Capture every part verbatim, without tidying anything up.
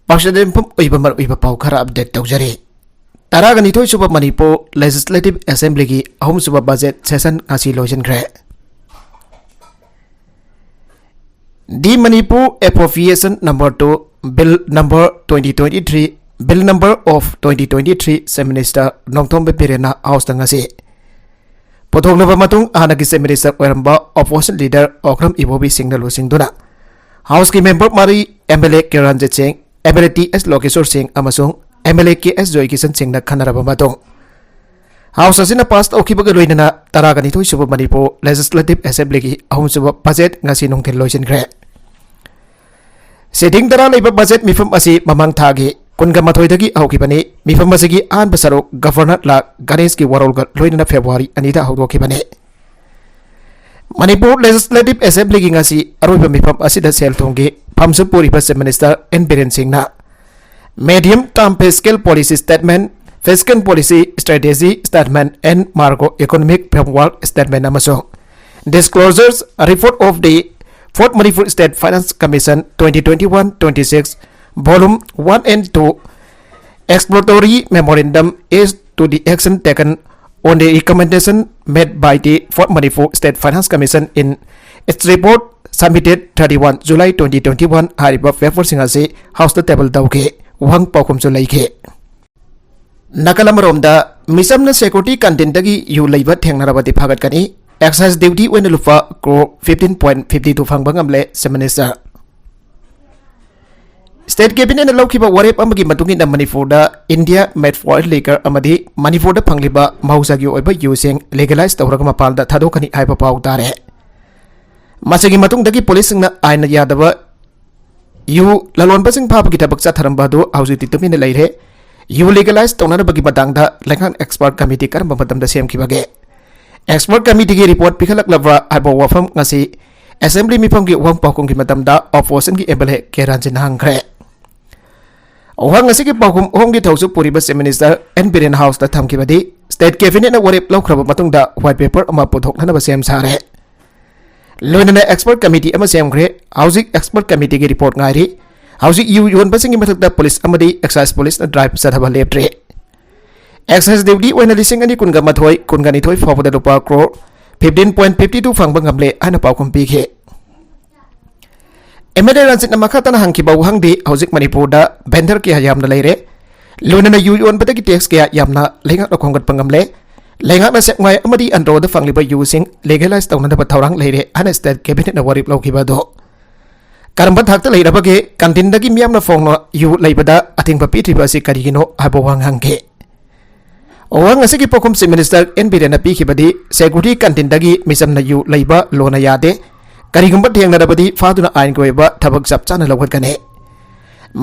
ꯄꯥꯎꯁꯦ ꯃꯐꯝ ꯑꯣꯏꯕ ꯃꯔꯨꯑꯣꯏꯕ ꯄꯥꯎ ꯈꯔ ꯑꯞꯗꯦꯠ ꯇꯧꯖꯔꯤ꯫ ꯇꯔꯥꯒ ꯅꯤꯊꯣꯏ ꯁꯨꯕ ꯃꯅꯤꯄꯨꯔ ꯂꯦꯖꯤꯁꯂꯦꯇꯤꯚ ꯑꯦꯁꯦꯝꯕ꯭ꯂꯤꯒꯤ ꯑꯍꯨꯝꯁꯨꯕ ꯕꯖꯦꯠ ꯁꯦꯁꯟ ꯉꯁꯤ ꯂꯣꯏꯁꯤꯟꯈ꯭ꯔꯦ꯫ The Manipur Appropriation Number Two, Bill Number twenty twenty-three, Bill Number of twenty twenty-three, Chief Minister ꯅꯣꯡꯊꯣꯝꯕ ꯕꯤꯔꯦꯟꯅ ꯍꯥꯎꯁꯇ ꯉꯁꯤ ꯄꯨꯊꯣꯛꯂꯕ ꯃꯇꯨꯡ, ꯍꯥꯟꯅꯒꯤ Chief Minister ꯑꯣꯏꯔꯝꯕ opposition leader ꯑꯣꯀ꯭ꯔꯝ ꯏꯕꯣꯕꯤ ꯁꯤꯡꯅ ꯂꯨꯆꯤꯡꯗꯨꯅ ꯍꯥꯎꯁꯀꯤ ꯃꯦꯝꯕꯔ ꯃꯔꯤ, MLA ꯀꯤꯔꯟꯖꯤꯠ ꯁꯤꯡ, MLA ꯇꯤ ꯑꯦꯁ ꯂꯣꯀꯦꯁꯣꯔ ꯁꯤꯡ ꯑꯃꯁꯨꯡ MLA ꯀꯦ ꯑꯦꯁ ꯖꯣꯏꯀꯤꯁꯟ ꯁꯤꯡꯅ ꯈꯟꯅꯔꯕ ꯃꯇꯨꯡ, ꯍꯥꯎꯁ ꯑꯁꯤꯅ ꯄꯥꯁ ꯇꯧꯈꯤꯕꯒ ꯂꯣꯏꯅꯅ ꯇꯔꯥꯒ ꯅꯤꯊꯣꯏ ꯁꯨꯕ ꯃꯅꯤꯄꯨꯔ ꯂꯦꯖꯤꯁꯂꯦꯇꯤꯚ ꯑꯦꯁꯦꯝꯕ꯭ꯂꯤꯒꯤ ꯑꯍꯨꯝꯁꯨꯕ ꯕꯖꯦꯠ ꯉꯁꯤ ꯅꯨꯡꯊꯤꯜ ꯂꯣꯏꯁꯤꯟꯈ꯭ꯔꯦ꯫ ꯁꯤꯇꯤꯡ ꯇꯔꯥ ꯂꯩꯕ ꯕꯖꯦꯠ ꯃꯤꯐꯝ ꯑꯁꯤ ꯃꯃꯥꯡ ꯊꯥꯒꯤ ꯀꯨꯟꯒ ꯃꯥꯊꯣꯏꯗꯒꯤ ꯍꯧꯈꯤꯕꯅꯤ꯫ ꯃꯤꯐꯝ ꯑꯁꯤꯒꯤ ꯑꯍꯥꯟꯕ ꯁꯔꯨꯛ ꯒꯚꯔꯅꯔ ꯂꯥ ꯒꯅꯦꯁꯀꯤ ꯋꯥꯔꯣꯜꯒ ꯂꯣꯏꯅꯅ ꯐꯦꯕ꯭ꯔꯨꯋꯥꯔꯤ ꯑꯅꯤꯗ ꯍꯧꯗꯣꯛꯈꯤꯕꯅꯤ꯫ ꯃꯅꯤꯄꯨꯔ ꯂꯦꯖꯤꯁꯂꯦꯇꯤꯚ ꯑꯦꯁꯦꯝꯕ꯭ꯂꯤꯒꯤ ꯉꯁꯤ ꯑꯔꯣꯏꯕ ꯃꯤꯐꯝ ꯑꯁꯤꯗ ꯁꯦꯜ ꯊꯨꯝꯒꯤ ꯐꯝꯁꯨ ꯄꯨꯔꯤꯕ Chief Minister ꯑꯦꯟ ꯕꯤꯔꯦꯟ ꯁꯤꯡꯅ medium term fiscal policy statement, fiscal policy strategy statement and macroeconomic framework statement ꯑꯃꯁꯨꯡ disclosures report of the Fourth Manipur State Finance Commission twenty twenty-one twenty-six, Volume one and two, exploratory memorandum as to the action taken on the recommendation made by the Fourth Manipur State Finance Commission in its report submitted thirty-one July twenty twenty-one ꯍꯥꯏꯔꯤꯕ ꯄꯦꯄꯔꯁꯤꯡ ꯑꯁꯤ ꯍꯥꯎꯁꯇ table ꯇꯧꯈꯤ꯫ ꯋꯥꯍꯪ ꯄꯥꯎꯈꯨꯝꯁꯨ ꯂꯩꯈꯤ꯫ ꯅꯥꯀꯜ ꯑꯃꯔꯣꯝꯗ, ꯃꯤꯆꯝꯅ security ꯀꯟꯇꯦꯟꯗꯒꯤ U ꯂꯩꯕ ꯊꯦꯡꯅꯔꯕꯗꯤ ꯐꯥꯒꯠꯀꯅꯤ꯫ Exercise duty ꯑꯣꯏꯅ ꯂꯨꯄꯥ crore fifteen point fifty two ꯐꯪꯕ ꯉꯝꯂꯦ, Chief Minister꯫ ꯁ꯭ꯇꯦꯠ ꯀꯦꯕꯤꯅꯦꯠꯅ ꯂꯧꯈꯤꯕ ꯋꯥꯔꯦꯞ ꯑꯃꯒꯤ ꯃꯇꯨꯡ ꯏꯟꯅ ꯃꯅꯤꯄꯨꯔꯗ India made foreign liquor ꯑꯃꯗꯤ ꯃꯅꯤꯄꯨꯔꯗ ꯐꯪꯂꯤꯕ ꯃꯍꯧꯁꯥꯒꯤ ꯑꯣꯏꯕ ꯌꯨꯁꯤꯡ ꯂꯤꯒꯦꯂꯥꯏꯖ ꯇꯧꯔꯒ ꯃꯄꯥꯟꯗ ꯊꯥꯗꯣꯛꯀꯅꯤ ꯍꯥꯏꯕ ꯄꯥꯎ ꯇꯥꯔꯦ꯫ ꯃꯁꯤꯒꯤ ꯃꯇꯨꯡꯗꯒꯤ ꯄꯨꯂꯤꯁꯁꯤꯡꯅ ꯑꯥꯏꯟꯅ ꯌꯥꯗꯕ ꯌꯨ ꯂꯂꯣꯟꯕꯁꯤꯡ ꯐꯥꯕꯒꯤ ꯊꯕꯛ ꯆꯠꯊꯔꯝꯕ ꯑꯗꯨ ꯍꯧꯖꯤꯛꯇꯤ ꯇꯨꯃꯤꯟꯅ ꯂꯩꯔꯦ꯫ ꯌꯨ ꯂꯤꯒꯦꯂꯥꯏꯖ ꯇꯧꯅꯅꯕꯒꯤ ꯃꯇꯥꯡꯗ ꯂꯩꯉꯥꯛ ꯑꯦꯛꯁꯄꯔꯠ ꯀꯃꯤꯇꯤ ꯀꯔꯝꯕ ꯃꯇꯝꯗ ꯁꯦꯝꯈꯤꯕꯒꯦ? ꯑꯦꯛꯁꯄꯔꯠ ꯀꯃꯤꯇꯤꯒꯤ ꯔꯤꯄꯣꯔꯠ ꯄꯤꯈꯠꯂꯛꯂꯕ꯭ꯔꯥ ꯍꯥꯏꯕ ꯋꯥꯐꯝ ꯉꯁꯤ ꯑꯦꯁꯦꯝꯕ꯭ꯂꯤ ꯃꯤꯐꯝꯒꯤ ꯋꯥꯍꯪ ꯄꯥꯎꯈꯨꯝꯒꯤ ꯃꯇꯝꯗ ꯑꯣꯄꯣꯖꯤꯁꯟꯒꯤ MLA ꯀꯦ ꯔꯟꯖꯤꯠꯅ ꯍꯪꯈ꯭ꯔꯦ꯫ ꯋꯥꯍꯪ ꯑꯁꯤꯒꯤ ꯄꯥꯎꯈꯨꯝ ꯑꯍꯨꯝꯒꯤ ꯊꯧꯁꯨ ꯄꯨꯔꯤꯕ Chief Minister ꯑꯦꯟ ꯕꯤꯔꯦꯟ ꯍꯥꯎꯁꯇ ꯊꯝꯈꯤꯕꯗꯤ, ꯁ꯭ꯇꯦꯠ ꯀꯦꯕꯤꯅꯦꯠꯅ ꯋꯥꯔꯦꯞ ꯂꯧꯈ꯭ꯔꯕ ꯃꯇꯨꯡꯗ ꯋꯥꯏꯠ ꯄꯦꯄꯔ ꯑꯃ ꯄꯨꯊꯣꯛꯅꯅꯕ ꯁꯦꯝ ꯁꯥꯔꯦ꯫ ꯂꯣꯏꯅꯅ ꯑꯦꯛꯁꯄꯔꯠ ꯀꯃꯤꯇꯤ ꯑꯃ ꯁꯦꯝꯈ꯭ꯔꯦ꯫ ꯍꯧꯖꯤꯛ ꯑꯦꯛꯁꯄꯔꯠ ꯀꯃꯤꯇꯤꯒꯤ ꯔꯤꯄꯣꯔꯠ ꯉꯥꯏꯔꯤ꯫ ꯍꯧꯖꯤꯛ ꯌꯨ ꯌꯣꯟꯕꯁꯤꯡꯒꯤ ꯃꯊꯛꯇ ꯄꯨꯂꯤꯁ ꯑꯃꯗꯤ excise ꯄꯨꯂꯤꯁꯅ drive ꯆꯠꯊꯕ ꯂꯦꯞꯇ꯭ꯔꯤ꯫ Excise duty ꯑꯣꯏꯅ ꯂꯤꯁꯤꯡ ꯑꯅꯤ ꯀꯨꯟꯒ ꯃꯥꯊꯣꯏ ꯀꯨꯟꯒ ꯅꯤꯊꯣꯏ ꯐꯥꯎꯕꯗ ꯂꯨꯄꯥ crore fifteen point fifty two ꯐꯪꯕ ꯉꯝꯂꯦ ꯍꯥꯏꯅ ꯄꯥꯎꯈꯨꯝ ꯄꯤꯈꯤ꯫ ꯑꯦꯝ ꯑꯦꯜ ꯑꯦ ꯔꯟꯖꯤꯠꯅ ꯃꯈꯥ ꯇꯥꯅ ꯍꯪꯈꯤꯕ ꯋꯥꯍꯪꯗꯤ, ꯍꯧꯖꯤꯛ ꯃꯅꯤꯄꯨꯔꯗ vendor ꯀꯌꯥ ꯌꯥꯝꯅ ꯂꯩꯔꯦ, ꯂꯣꯏꯅꯅ ꯌꯨ ꯌꯣꯟꯕꯗꯒꯤ tax ꯀꯌꯥ ꯌꯥꯝꯅ ꯂꯩꯉꯥꯛꯅ ꯈꯣꯝꯒꯠꯄ ꯉꯝꯂꯦ, ꯂꯩꯉꯥꯛꯅ ꯁꯦꯛꯃꯥꯏ ꯑꯃꯗꯤ ꯑꯟꯗ꯭ꯔꯣꯗ ꯐꯪꯂꯤꯕ ꯌꯨꯁꯤꯡ legalize ꯇꯧꯅꯅꯕ ꯊꯧꯔꯥꯡ ꯂꯩꯔꯦ ꯍꯥꯏꯅ state cabinetꯅ ꯋꯥꯔꯦꯞ ꯂꯧꯈꯤꯕ ꯑꯗꯨ ꯀꯔꯝꯕ ꯊꯥꯛꯇ ꯂꯩꯔꯕꯒꯦ? Canteenꯗꯒꯤ ꯃꯤꯌꯥꯝꯅ ꯐꯣꯡꯅ ꯌꯨ ꯂꯩꯕꯗ ꯑꯊꯤꯡꯕ ꯄꯤꯗ꯭ꯔꯤꯕ ꯑꯁꯤ ꯀꯔꯤꯒꯤꯅꯣ ꯍꯥꯏꯕ ꯋꯥꯍꯪ ꯍꯪꯈꯤ꯫ ꯋꯥꯍꯪ ꯑꯁꯤꯒꯤ ꯄꯥꯎꯈꯨꯝ Chief Minister ꯑꯦꯟ ꯕꯤꯔꯦꯟꯅ ꯄꯤꯈꯤꯕꯗꯤ, security canteenꯗꯒꯤ ꯃꯤꯆꯝꯅ ꯌꯨ ꯂꯩꯕ ꯂꯣꯟꯅ ꯌꯥꯗꯦ, ꯀꯔꯤꯒꯨꯝꯕ ꯊꯦꯡꯅꯔꯕꯗꯤ ꯐꯥꯗꯨꯅ ꯑꯥꯏꯟꯒꯤ ꯑꯣꯏꯕ ꯊꯕꯛ ꯆꯞ ꯆꯥꯅ ꯂꯧꯈꯠꯀꯅꯤ꯫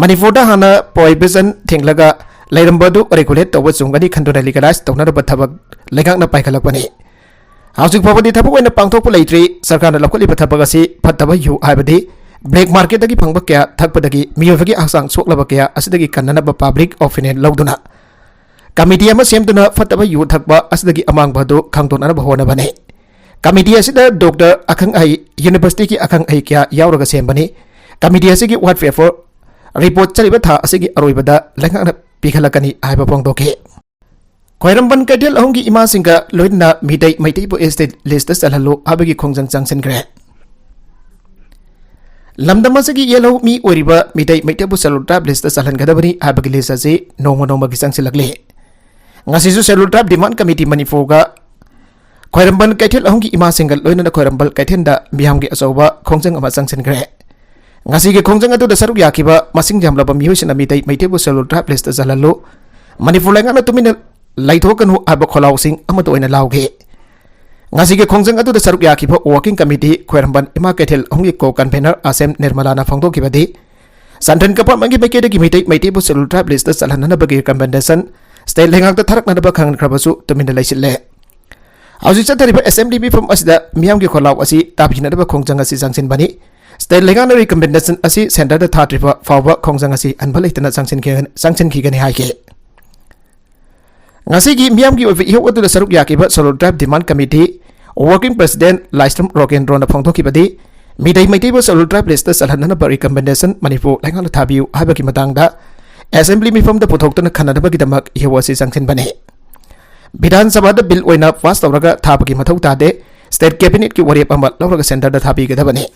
ꯃꯅꯤꯄꯨꯔꯗ ꯍꯥꯟꯅ prohibition ꯊꯤꯡꯂꯒ ꯂꯩꯔꯝꯕ ꯑꯗꯨ regulate ꯇꯧꯕ ꯆꯨꯝꯒꯅꯤ ꯈꯟꯗꯨꯅ legalize ꯇꯧꯅꯅꯕ ꯊꯕꯛ ꯂꯩꯉꯥꯛꯅ ꯄꯥꯏꯈꯠꯂꯛꯄꯅꯤ꯫ ꯍꯧꯖꯤꯛ ꯐꯥꯎꯕꯗꯤ ꯊꯕꯛ ꯑꯣꯏꯅ ꯄꯥꯡꯊꯣꯛꯄ ꯂꯩꯇ꯭ꯔꯤ꯫ ꯁꯔꯀꯥꯔꯅ ꯂꯧꯈꯠꯂꯤꯕ ꯊꯕꯛ ꯑꯁꯤ ꯐꯠꯇꯕ ꯌꯨ ꯍꯥꯏꯕꯗꯤ black marketꯇꯒꯤ ꯐꯪꯕ ꯀꯌꯥ ꯊꯛꯄꯗꯒꯤ ꯃꯤꯑꯣꯏꯕꯒꯤ ꯍꯛꯆꯥꯡ ꯁꯣꯛꯂꯕ ꯀꯌꯥ ꯑꯁꯤꯗꯒꯤ ꯀꯟꯅꯅꯕ public opinion ꯂꯧꯗꯨꯅ committee ꯑꯃ ꯁꯦꯝꯗꯨꯅ ꯐꯠꯇꯕ ꯌꯨ ꯊꯛꯄ ꯑꯁꯤꯗꯒꯤ ꯑꯃꯥꯡꯕ ꯑꯗꯨ ꯈꯪꯗꯣꯛꯅꯅꯕ ꯍꯣꯠꯅꯕꯅꯤ꯫ Committee ꯑꯁꯤꯗ doctor ꯑꯈꯪ ꯑꯍꯩ, universityꯒꯤ ꯑꯈꯪ ꯑꯍꯩ ꯀꯌꯥ ꯌꯥꯎꯔꯒ ꯁꯦꯝꯕꯅꯤ꯫ Committee ꯑꯁꯤꯒꯤ white paper report ꯆꯠꯂꯤꯕ ꯊꯥ ꯑꯁꯤꯒꯤ ꯑꯔꯣꯏꯕꯗ ꯂꯩꯉꯥꯛꯅ ꯄꯤꯈꯠꯂꯛꯀꯅꯤ ꯍꯥꯏꯕ ꯐꯣꯡꯗꯣꯛꯈꯤ꯫ ꯈ꯭ꯋꯥꯏꯔꯝꯕꯟ ꯀꯩꯊꯦꯜ ꯑꯍꯨꯝꯒꯤ ꯏꯃꯥꯁꯤꯡꯒ ꯂꯣꯏꯅꯅ ꯃꯤꯇꯩ ꯃꯩꯇꯩꯕꯨ state listꯇ ꯆꯜꯍꯜꯂꯨ ꯍꯥꯏꯕꯒꯤ ꯈꯣꯡꯖꯪ ꯆꯪꯁꯤꯟꯈ꯭ꯔꯦ꯫ ꯂꯝꯗꯝ ꯑꯁꯤꯒꯤ ꯌꯦꯜꯍꯧ ꯃꯤ ꯑꯣꯏꯔꯤꯕ ꯃꯤꯇꯩ ꯃꯩꯇꯩꯕꯨ Scheduled Tribe listꯇ ꯆꯜꯍꯟꯒꯗꯕꯅꯤ ꯍꯥꯏꯕꯒꯤ list ꯑꯁꯤ ꯅꯣꯡꯃ ꯅꯣꯡꯃꯒꯤ ꯆꯪꯁꯤꯜꯂꯛꯂꯤ꯫ ꯉꯁꯤꯁꯨ Scheduled Tribe Demand Committee ꯃꯅꯤꯄꯨꯔꯒ ꯈ꯭ꯋꯥꯏꯔꯝꯕꯟ ꯀꯩꯊꯦꯜ ꯑꯍꯨꯝꯒꯤ ꯏꯃꯥꯁꯤꯡꯒ ꯂꯣꯏꯅꯅ ꯈ꯭ꯋꯥꯏꯔꯝꯕꯟ ꯀꯩꯊꯦꯜꯗ ꯃꯤꯌꯥꯝꯒꯤ ꯑꯆꯧꯕ ꯈꯣꯡꯖꯪ ꯑꯃ ꯆꯪꯁꯤꯟꯈ꯭ꯔꯦ꯫ ꯉꯁꯤꯒꯤ ꯈꯣꯡꯖꯪ ꯑꯗꯨꯗ ꯁꯔꯨꯛ ꯌꯥꯈꯤꯕ ꯃꯁꯤꯡ ꯌꯥꯝꯂꯕ ꯃꯤꯑꯣꯏꯁꯤꯡꯅ ꯃꯤꯇꯩ ꯃꯩꯇꯩꯕꯨ Scheduled Tribe listꯇ ꯆꯜꯍꯜꯂꯨ, ꯃꯅꯤꯄꯨꯔ ꯂꯩꯉꯥꯛꯅ ꯇꯨꯃꯤꯟꯅ ꯂꯩꯊꯣꯛꯀꯅꯨ ꯍꯥꯏꯕ ꯈꯣꯜꯂꯥꯎꯁꯤꯡ ꯑꯃꯠꯇ ꯑꯣꯏꯅ ꯂꯥꯎꯈꯤ꯫ ꯉꯁꯤꯒꯤ ꯈꯣꯡꯖꯪ ꯑꯗꯨꯗ ꯁꯔꯨꯛ ꯌꯥꯈꯤꯕ Working Committee ꯈ꯭ꯋꯥꯏꯔꯝꯕꯟ ꯏꯃꯥ ꯀꯩꯊꯦꯜ ꯑꯍꯨꯝꯒꯤ co-convener ꯑꯥꯁꯦꯝ ꯅꯤꯔꯃꯂꯥꯅ ꯐꯣꯡꯗꯣꯛꯈꯤꯕꯗꯤ, Central Governmentꯀꯤ ꯃꯥꯏꯀꯩꯗꯒꯤ Meitei ꯃꯩꯇꯩꯕꯨ Scheduled Tribe listꯇ ꯆꯜꯍꯟꯅꯅꯕꯒꯤ recommendation state ꯂꯩꯉꯥꯛꯇ ꯊꯥꯔꯛꯅꯅꯕ ꯈꯪꯍꯟꯈ꯭ꯔꯕꯁꯨ ꯇꯨꯃꯤꯟꯅ ꯂꯩꯁꯤꯜꯂꯦ꯫ ꯍꯧꯖꯤꯛ ꯆꯠꯊꯔꯤꯕ assembly ꯃꯤꯐꯝ ꯑꯁꯤꯗ ꯃꯤꯌꯥꯝꯒꯤ ꯈꯣꯜꯂꯥꯎ ꯑꯁꯤ ꯇꯥꯕꯤꯅꯅꯕ ꯈꯣꯡꯖꯪ ꯑꯁꯤ ꯆꯪꯁꯤꯟꯕꯅꯤ꯫ State ꯂꯩꯉꯥꯛꯅ recommendation ꯑꯁꯤ centreꯗ ꯊꯥꯗ꯭ꯔꯤꯕ ꯐꯥꯎꯕ ꯈꯣꯡꯖꯪ ꯑꯁꯤ ꯍꯟꯕ ꯂꯩꯇꯅ ꯆꯪꯁꯤꯟꯈꯤ-, ꯆꯪꯁꯤꯟꯈꯤꯒꯅꯤ ꯍꯥꯏꯈꯤ꯫ ꯉꯁꯤꯒꯤ ꯃꯤꯌꯥꯝꯒꯤ ꯑꯣꯏꯕ ꯏꯍꯧ ꯑꯗꯨꯗ ꯁꯔꯨꯛ ꯌꯥꯈꯤꯕ Scheduled Tribe Demand Committee Working President ꯂꯥꯏꯁ꯭ꯔꯝ ꯔꯣꯒꯦꯟꯗ꯭ꯔꯣꯅ ꯐꯣꯡꯗꯣꯛꯈꯤꯕꯗꯤ, ꯃꯤꯇꯩ ꯃꯩꯇꯩꯕꯨ Scheduled Tribe list ꯇ ꯆꯜꯍꯟꯅꯅꯕ recommendation ꯃꯅꯤꯄꯨꯔ ꯂꯩꯉꯥꯛꯅ ꯊꯥꯕꯤꯌꯨ ꯍꯥꯏꯕꯒꯤ ꯃꯇꯥꯡꯗ assembly ꯃꯤꯐꯝꯗ ꯄꯨꯊꯣꯛꯇꯨꯅ ꯈꯟꯅꯅꯕꯒꯤꯗꯃꯛ ꯏꯍꯧ ꯑꯁꯤ ꯆꯪꯁꯤꯟꯕꯅꯤ꯫ ꯕꯤꯙꯥꯟ ꯁꯚꯥꯗ bill ꯑꯣꯏꯅ pass ꯇꯧꯔꯒ ꯊꯥꯕꯒꯤ ꯃꯊꯧ ꯇꯥꯗꯦ꯫ State cabinet ꯀꯤ ꯋꯥꯔꯦꯞ ꯑꯃ ꯂꯧꯔꯒ centre ꯗ ꯊꯥꯕꯤꯒꯗꯕꯅꯤ꯫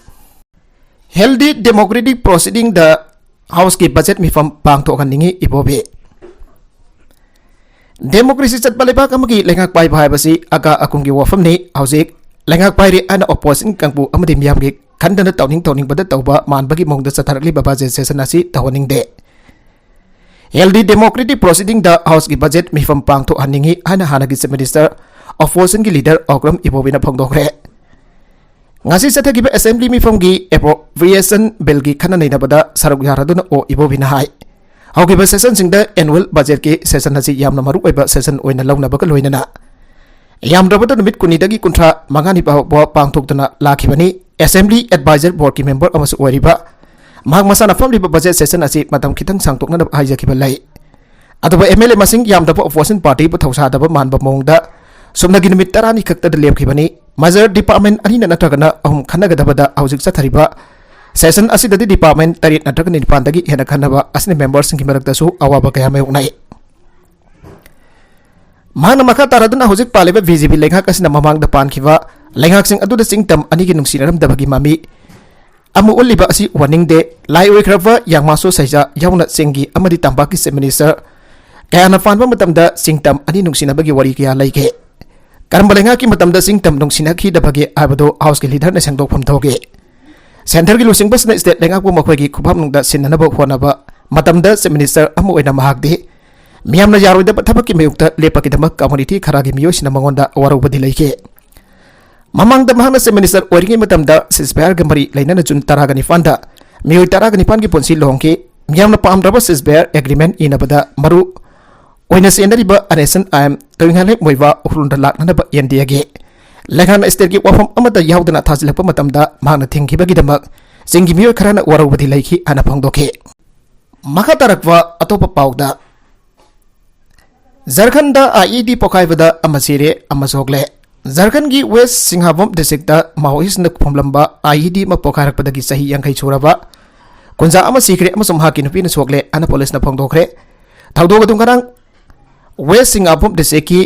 Healthy democratic proceeding ꯗ House ꯀꯤ budget ꯃꯤꯐꯝ ꯄꯥꯡꯊꯣꯛꯍꯟꯅꯤꯡꯏ ꯏꯕꯣꯕꯤ꯫ Democracy ꯆꯠꯄ ꯂꯩꯕꯥꯛ ꯑꯃꯒꯤ ꯂꯩꯉꯥꯛ ꯄꯥꯏꯕ ꯍꯥꯏꯕꯁꯤ ꯑꯀꯥ ꯑꯀꯨꯝꯒꯤ ꯋꯥꯐꯝꯅꯤ꯫ ꯍꯧꯖꯤꯛ ꯂꯩꯉꯥꯛ ꯄꯥꯏꯔꯤ ꯍꯥꯏꯅ opposition ꯀꯥꯡꯕꯨ ꯑꯃꯗꯤ ꯃꯤꯌꯥꯝꯒꯤ ꯈꯟꯗꯅ ꯇꯧꯅꯤꯡ ꯇꯧꯅꯤꯡꯕꯗ ꯇꯧꯕ ꯃꯥꯟꯕꯒꯤ ꯃꯑꯣꯡꯗ ꯆꯠꯊꯔꯛꯂꯤꯕ budget session ꯑꯁꯤ ꯇꯧꯍꯟꯅꯤꯡꯗꯦ꯫ Healthy democratic proceeding ꯗ House ꯀꯤ budget ꯃꯤꯐꯝ ꯄꯥꯡꯊꯣꯛꯍꯟꯅꯤꯡꯏ ꯍꯥꯏꯅ ꯍꯥꯟꯅꯒꯤ Chief Minister, opposition ꯒꯤ leader ꯑꯣꯀ꯭ꯔꯝ ꯏꯕꯣꯕꯤꯅ ꯐꯣꯡꯗꯣꯛꯈ꯭ꯔꯦ꯫ ꯉꯁꯤ ꯆꯠꯊꯈꯤꯕ assembly ꯃꯤꯐꯝꯒꯤ appropriation bill ꯒꯤ ꯈꯟꯅ ꯅꯩꯅꯕꯗ ꯁꯔꯨꯛ ꯌꯥꯔꯗꯨꯅ ꯑꯣ ꯏꯕꯣꯕꯤꯅ ꯍꯥꯏ, ꯍꯧꯈꯤꯕ session ꯁꯤꯡꯗ annual budget ꯀꯤ session ꯑꯁꯤ ꯌꯥꯝꯅ ꯃꯔꯨꯑꯣꯏꯕ session ꯑꯣꯏꯅ ꯂꯧꯅꯕꯒ ꯂꯣꯏꯅꯅ ꯌꯥꯝꯗ꯭ꯔꯕꯗ ꯅꯨꯃꯤꯠ ꯀꯨꯟꯅꯤꯗꯒꯤ ꯀꯨꯟꯊ꯭ꯔꯥ ꯃꯉꯥꯅꯤ ꯐꯥꯎꯕ ꯄꯥꯡꯊꯣꯛꯇꯨꯅ ꯂꯥꯛꯈꯤꯕꯅꯤ꯫ Assembly Advisor Board ꯀꯤ member ꯑꯃꯁꯨ ꯑꯣꯏꯔꯤꯕ ꯃꯍꯥꯛ ꯃꯁꯥꯅ ꯐꯝꯂꯤꯕ budget session ꯑꯁꯤ ꯃꯇꯝ ꯈꯤꯇꯪ ꯁꯥꯡꯗꯣꯛꯅꯅꯕ ꯍꯥꯏꯖꯈꯤꯕ ꯂꯩ꯫ ꯑꯗꯨꯕꯨ M L A ꯃꯁꯤꯡ ꯌꯥꯝꯗꯕ opposition party ꯕꯨ ꯊꯧꯁꯥꯗꯕ ꯃꯥꯟꯕ ꯃꯑꯣꯡꯗ ꯁꯨꯞꯅꯒꯤ ꯅꯨꯃꯤꯠ ꯇꯔꯥꯅꯤ ꯈꯛꯇꯗ ꯂꯦꯞꯈꯤꯕꯅꯤ꯫ Major department ꯑꯅꯤꯅ ꯅꯠꯇ꯭ꯔꯒꯅ ꯑꯍꯨꯝ ꯈꯟꯅꯒꯗꯕꯗ ꯍꯧꯖꯤꯛ ꯆꯠꯊꯔꯤꯕ session ꯑꯁꯤꯗꯗꯤ department ꯇꯔꯦꯠ ꯅꯠꯇ꯭ꯔꯒ ꯅꯤꯄꯥꯟꯗꯒꯤ ꯍꯦꯟꯅ ꯈꯟꯅꯕ ꯑꯁꯤꯅ member ꯁꯤꯡꯒꯤ ꯃꯔꯛꯇꯁꯨ ꯑꯋꯥꯕ ꯀꯌꯥ ꯃꯥꯌꯣꯛꯅꯩ꯫ ꯃꯍꯥꯛꯅ ꯃꯈꯥ ꯇꯥꯔꯗꯨꯅ ꯍꯧꯖꯤꯛ ꯄꯥꯜꯂꯤꯕ B J P ꯂꯩꯉꯥꯛ ꯑꯁꯤꯅ ꯃꯃꯥꯡꯗ ꯄꯥꯟꯈꯤꯕ ꯂꯩꯉꯥꯛꯁꯤꯡ ꯑꯗꯨꯗ ꯆꯤꯡꯇꯝ ꯑꯅꯤꯒꯤ ꯅꯨꯡꯁꯤꯅꯔꯝꯗꯕꯒꯤ ꯃꯃꯤ ꯑꯃ ꯎꯠꯂꯤꯕ ꯑꯁꯤ ꯎꯍꯟꯅꯤꯡꯗꯦ꯫ ꯂꯥꯏ ꯑꯣꯏꯈ꯭ꯔꯕ ꯌꯥꯡꯃꯥꯁꯣ ꯁꯩꯖꯥ ꯌꯥꯎꯅ ꯆꯤꯡꯒꯤ ꯑꯃꯗꯤ ꯇꯝꯄꯥꯛꯀꯤ Chief Minister ꯀꯌꯥꯅ ꯄꯥꯟꯕ ꯃꯇꯝꯗ ꯆꯤꯡꯇꯝ ꯑꯅꯤ ꯅꯨꯡꯁꯤꯅꯕꯒꯤ ꯋꯥꯔꯤ ꯀꯌꯥ ꯂꯩꯒꯦ? ꯀꯔꯝꯕ ꯂꯩꯉꯥꯛꯀꯤ ꯃꯇꯝꯗ ꯆꯤꯡꯇꯝ ꯅꯨꯡꯁꯤꯅꯈꯤꯗꯕꯒꯦ ꯍꯥꯏꯕꯗꯨ House ꯀꯤ leader ꯅ ꯁꯦꯡꯗꯣꯛꯐꯝ ꯊꯣꯛꯏ꯫ Centre ꯒꯤ ꯂꯨꯆꯤꯡꯕꯁꯤꯅ state ꯂꯩꯉꯥꯛꯄꯨ ꯃꯈꯣꯏꯒꯤ ꯈꯨꯐꯝꯅꯨꯡꯗ ꯁꯤꯟꯅꯅꯕ ꯍꯣꯠꯅꯕ ꯃꯇꯝꯗ Chief Minister ꯑꯃ ꯑꯣꯏꯅ ꯃꯍꯥꯛꯇꯤ ꯃꯤꯌꯥꯝꯅ ꯌꯥꯔꯣꯏꯗꯕ ꯊꯕꯛꯀꯤ ꯃꯥꯌꯣꯛꯇ ꯂꯦꯞꯄꯒꯤꯗꯃꯛ community ꯈꯔꯒꯤ ꯃꯤꯑꯣꯏꯁꯤꯡꯅ ꯃꯉꯣꯟꯗ ꯋꯥꯔꯧꯕꯗꯤ ꯂꯩꯈꯤ꯫ ꯃꯃꯥꯡꯗ ꯃꯍꯥꯛꯅ Chief Minister ꯑꯣꯏꯔꯤꯉꯩ ꯃꯇꯝꯗ ceasefire ꯒ ꯃꯔꯤ ꯂꯩꯅꯅ June ꯇꯔꯥꯒ ꯅꯤꯄꯥꯟꯗ ꯃꯤꯑꯣꯏ ꯇꯔꯥꯒ ꯅꯤꯄꯥꯟꯒꯤ ꯄꯨꯟꯁꯤ ꯂꯣꯡꯈꯤ꯫ ꯃꯤꯌꯥꯝꯅ ꯄꯥꯝꯗ꯭ꯔꯕ ceasefire agreement ꯏꯅꯕꯗ ꯃꯔꯨ ꯑꯣꯏꯅ ꯆꯦꯟꯅꯔꯤꯕ N S N I M ꯇꯣꯏꯉꯥꯂꯦꯛ ꯃꯣꯏꯕꯥ ꯎꯈ꯭ꯔꯨꯜꯗ ꯂꯥꯛꯅꯅꯕ N D A ꯒꯤ ꯂꯩꯉꯥꯛꯅ state ꯀꯤ ꯋꯥꯐꯝ ꯑꯃꯠꯇ ꯌꯥꯎꯗꯅ ꯊꯥꯖꯤꯜꯂꯛꯄ ꯃꯇꯝꯗ ꯃꯍꯥꯛꯅ ꯊꯤꯡꯈꯤꯕꯒꯤꯗꯃꯛ ꯆꯤꯡꯒꯤ ꯃꯤꯑꯣꯏ ꯈꯔꯅ ꯋꯥꯔꯧꯕꯗꯤ ꯂꯩꯈꯤ ꯍꯥꯏꯅ ꯐꯣꯡꯗꯣꯛꯈꯤ꯫ ꯃꯈꯥ ꯇꯥꯔꯛꯄ ꯑꯇꯣꯞꯄ ꯄꯥꯎꯗ, ꯖꯔꯈꯟꯗ I E D ꯄꯣꯈꯥꯏꯕꯗ ꯑꯃ ꯁꯤꯔꯦ, ꯑꯃ ꯁꯣꯛꯂꯦ꯫ ꯖꯔꯈꯟꯒꯤ ꯋꯦꯁ ꯁꯤꯡꯍꯥꯚꯨꯝ ꯗꯤꯁꯇ꯭ꯔꯤꯛꯇ ꯃꯥꯑꯣꯏꯁꯤꯡꯅ ꯈꯨꯐꯝꯂꯝꯕ ꯑꯥꯏꯏꯗꯤ ꯑꯃ ꯄꯣꯈꯥꯏꯔꯛꯄꯗꯒꯤ ꯆꯍꯤ ꯌꯥꯡꯈꯩ ꯁꯨꯔꯕ ꯀꯨꯟꯖꯥ ꯑꯃ ꯁꯤꯈ꯭ꯔꯦ ꯑꯃꯁꯨꯡ ꯃꯍꯥꯛꯀꯤ ꯅꯨꯄꯤꯅ ꯁꯣꯛꯂꯦ ꯍꯥꯏꯅ ꯄꯨꯂꯤꯁꯅ ꯐꯣꯡꯗꯣꯛꯈ꯭ꯔꯦ꯫ ꯊꯧꯗꯣꯛ ꯑꯗꯨ ꯉꯔꯥꯡ ꯋꯦꯁ ꯁꯤꯡꯍꯥꯚꯨꯝ ꯗꯤꯁꯇ꯭ꯔꯤꯛꯀꯤ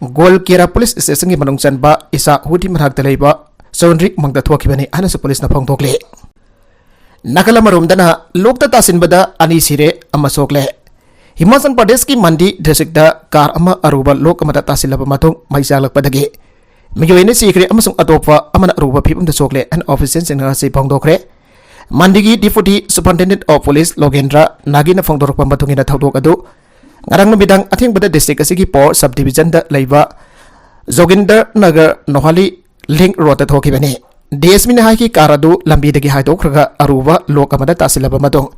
ꯒꯣꯜꯀꯦꯔꯥ ꯄꯨꯂꯤꯁ ꯁ꯭ꯇꯦꯁꯟꯒꯤ ꯃꯅꯨꯡ ꯆꯟꯕ ꯏꯁꯥ ꯍꯨꯗꯤ ꯃꯅꯥꯛꯇ ꯂꯩꯕ ꯆꯣꯟꯗ꯭ꯔꯤꯛ ꯃꯪꯗ ꯊꯣꯛꯈꯤꯕꯅꯤ ꯍꯥꯏꯅꯁꯨ ꯄꯨꯂꯤꯁꯅ ꯐꯣꯡꯗꯣꯛꯂꯤ꯫ ꯅꯥꯀꯜ ꯑꯃꯔꯣꯝꯗꯅ ꯂꯣꯛꯇ ꯇꯥꯁꯤꯟꯕꯗ ꯑꯅꯤ ꯁꯤꯔꯦ ꯑꯃ ꯁꯣꯛꯂꯦ꯫ ꯍꯤꯃꯥꯆꯜ ꯄ꯭ꯔꯗꯦꯁꯀꯤ ꯃꯟꯗꯤ ꯗꯤꯁꯇ꯭ꯔꯤꯛꯇ ꯀꯥꯔ ꯑꯃ ꯑꯔꯨꯕ ꯂꯣꯛ ꯑꯃꯗ ꯇꯥꯁꯤꯜꯂꯕ ꯃꯇꯨꯡ ꯃꯩ ꯆꯥꯛꯂꯛꯄꯗꯒꯤ ꯃꯤꯑꯣꯏ ꯑꯅꯤ ꯁꯤꯈ꯭ꯔꯦ ꯑꯃꯁꯨꯡ ꯑꯇꯣꯞꯄ ꯑꯃꯅ ꯑꯔꯨꯕ ꯐꯤꯕꯝꯗ ꯁꯣꯛꯂꯦ ꯍꯥꯏꯅ ꯑꯣꯐꯤꯁꯤꯌꯦꯜꯁꯤꯡꯅ ꯉꯁꯤ ꯐꯣꯡꯗꯣꯛꯈ꯭ꯔꯦ꯫ ꯃꯟꯗꯤꯒꯤ ꯗꯤꯄꯨꯇꯤ ꯁꯨꯄꯔꯤꯟꯇꯦꯟꯗꯦꯟꯠ ꯑꯣꯐ ꯄꯨꯂꯤꯁ ꯂꯣꯒꯦꯟꯗ꯭ꯔ ꯅꯥꯒꯤꯅ ꯐꯣꯡꯗꯣꯔꯛꯄ ꯃꯇꯨꯡ ꯏꯟꯅ ꯊꯧꯗꯣꯛ ꯑꯗꯨ ꯉꯔꯥꯡ ꯅꯨꯃꯤꯗꯥꯡ ꯑꯊꯦꯡꯕꯗ ꯗꯤꯁꯇ꯭ꯔꯤꯛ ꯑꯁꯤꯒꯤ ꯄꯣꯔ ꯁꯕ ꯗꯤꯕꯤꯖꯟꯗ ꯂꯩꯕ ꯖꯣꯒꯤꯟꯗꯔ ꯅꯒꯔ ꯅꯣꯍꯥꯂꯤ ꯂꯤꯡ ꯔꯣꯗꯇ ꯊꯣꯛꯈꯤꯕꯅꯤ꯫ ꯗꯤꯑꯦꯁꯄꯤꯅ ꯍꯥꯏꯈꯤ, ꯀꯥꯔ ꯑꯗꯨ ꯂꯝꯕꯤꯗꯒꯤ ꯍꯥꯏꯗꯣꯛꯈ꯭ꯔꯒ ꯑꯔꯨꯕ ꯂꯣꯛ ꯑꯃꯗ ꯇꯥꯁꯤꯜꯂꯕ ꯃꯇꯨꯡ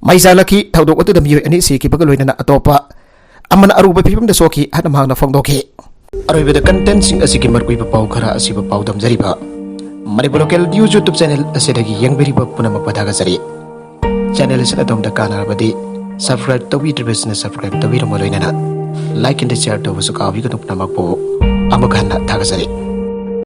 ꯃꯩ ꯆꯥꯛꯂꯛꯈꯤ꯫ ꯊꯧꯗꯣꯛ ꯑꯗꯨꯗ ꯃꯤꯑꯣꯏ ꯑꯅꯤ ꯁꯤꯈꯤꯕꯒ ꯂꯣꯏꯅꯅ ꯑꯇꯣꯞꯄ ꯑꯃꯅ ꯑꯔꯨꯕ ꯐꯤꯕꯝꯗ ꯁꯣꯛꯈꯤ ꯍꯥꯏꯅ ꯃꯍꯥꯛꯅ ꯐꯣꯡꯗꯣꯛꯈꯤ꯫ ꯑꯔꯣꯏꯕꯗ ꯀꯟꯇꯦꯟꯠꯁꯤꯡ ꯑꯁꯤꯒꯤ ꯃꯔꯨꯑꯣꯏꯕ ꯄꯥꯎ ꯈꯔ ꯑꯁꯤꯕꯨ ꯄꯥꯎꯗꯝꯖꯔꯤꯕ Manipur local news YouTube channel ꯑꯁꯤꯗꯒꯤ ꯌꯦꯡꯕꯤꯔꯤꯕ ꯄꯨꯝꯅꯃꯛꯄꯨ ꯊꯥꯒꯠꯆꯔꯤ꯫ ꯆꯦꯅꯦꯜ ꯑꯁꯤꯅ ꯑꯗꯣꯝꯗ ꯀꯥꯟꯅꯔꯕꯗꯤ ꯁꯕꯁꯀ꯭ꯔꯥꯏꯕ ꯇꯧꯕꯤꯗ꯭ꯔꯤꯕꯁꯤꯡꯅ ꯁꯕꯁꯀ꯭ꯔꯥꯏꯕ ꯇꯧꯕꯤꯔꯝꯕ ꯂꯣꯏꯅꯅ ꯂꯥꯏꯛ ꯑꯦꯟ ꯁꯤꯌꯔ ꯇꯧꯕꯁꯨ ꯀꯥꯎꯕꯤꯒꯅꯨ꯫ ꯄꯨꯝꯅꯃꯛꯄꯨ ꯑꯃꯨꯛ ꯍꯟꯅ ꯊꯥꯒꯠꯆꯔꯤ꯫